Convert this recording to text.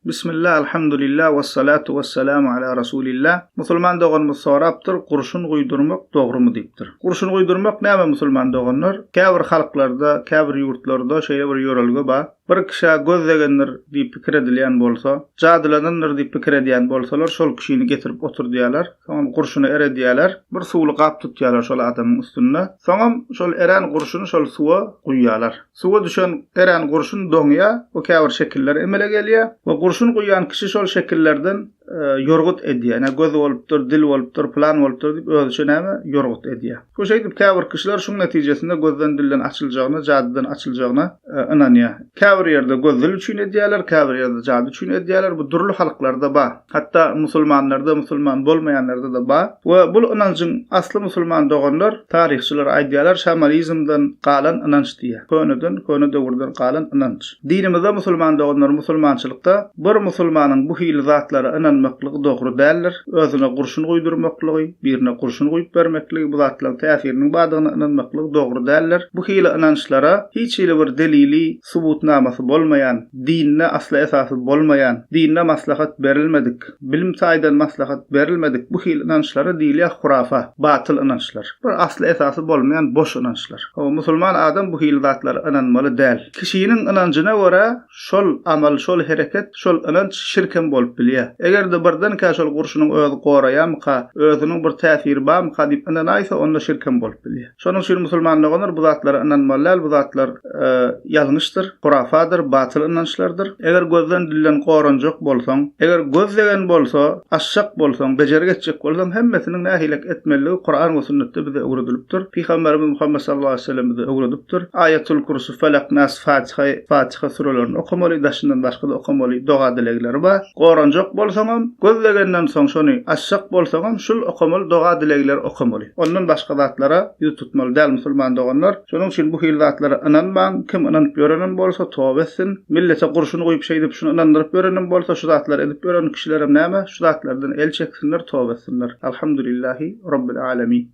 Bismillah, Alhamdulillah, wessalatu wessalamu ala Rasulillah. Musulman doganymyz sorapdyr, gurşun guýdurmak dogrumy diýipdir. Gurşun guýdurmak näme musulman doganlar? Käbir halklarda, käbir ýurtlarda şeýle bir ýörelge bar. Bir kişä göz degendir diýip pikir edilýän bolsa, jadylanandyr diýip pikir edýän bolsalar, şol kişini getirip oturdýarlar. Soňam gurşuny eredýärler. Bir suwly gap tutýarlar şol adamyň üstünde. Soňam şol erän gurşuny şol suwa guýýarlar. Suwa düşen erän gurşun doňýar we käbir şekiller emele gelýär we gurşun guýýan kişi şol şekillerden ýorgut edýär. Ine göz bolupdyr, dil bolupdyr, pylan bolupdyr diýip özüçe näme ýorgut edýär. We şeýdip käbir kişiler şuň netijesinde gözden dilden açyljagyna, jadydan açyljagyna ynanýar. Käbir ýerde göz dil üçin edýärler, käbir ýerde jady üçin edýärler. Bu dürli halklarda bar. Hatda musulmanlarda, musulman bolmaýanlarda-da bar. We bul ynanjyň asly musulman doganlar, taryhçylar aýdýarlar, şamanizmden galan ynanç diýýär. Köneden, köne döwürden galan ynanç. Dinimizde musulman doganlar musulmançylykda bir musulmanyň bu hili zatlara ynanmaklygy dogry däldir. Özüne gurşun guýdurmaklygy, birine gurşun guýup bermekligi, bu zatlaryň täsiriniň bardygyna ynanmaklygy dogry däldir. Bu hili ynançlara hiç hili bir delili, subutnamasy bolmaýan, dinde asly esasy bolmaýan, dinde maslahat berilmedik, bilim taýdan maslahat berilmedik bu hili ynançlara diýilýär hurafa, batyl ynançlar. Bir asly esasy bolmaýan boş ynançlar. Hawa, musulman adam bu hili zatlara ynanmaly däl. Kişiniň ynanjyna görä şol amal, şol hereket, şol ynanç şirkem bolup bilýär. Eger-de birdenkä şol gurşunyň özi goraýarmyka, özüniň bir täsiri barmyka diýip ynanaýsa, onda şirkem bolup bilýär. Şonuň üçin musulman doganlar bu zatlara ynanmaly däl, bu zatlar ýalňyşdyr, hurafadyr, batyl ynançlardyr. Eger gözden dilden goranjak bolsaň, eger göz degen bolsa, açjak bolsaň, bejergi etjek bolsaň, hemmesiniň nähilek etmeliligi Kuran we sünnetde bize öwredilipdir. Pygamberimiz Muhammet sallallahu aleýhi we sellem bize öwredipdir. Aýatul Kürsü, Felak, Nas, Fatiha, Fatiha sürelerini okamaly, daşyndan başga-da okamaly doga-dilegleri bar. Goranjak bolsaňam, göz degenden soň şony açjak bolsaňam şul okamaly doga-dilegleri okamaly. Ondan başga zatlara ýüz tutmaly däl musulman doganlar. Şonuň üçin bu hili zatlara ynanmaň. Kim ynanyp ýörenem bolsa toba etsin. Millete gurşun guýup şeýdip şuny ynandyryp ýörenem bolsa şu zatlary edip ýören kişilerem näme şu zatlardan el çeksinler toba etsinler. Alhamdulillahi Robbil Alemin.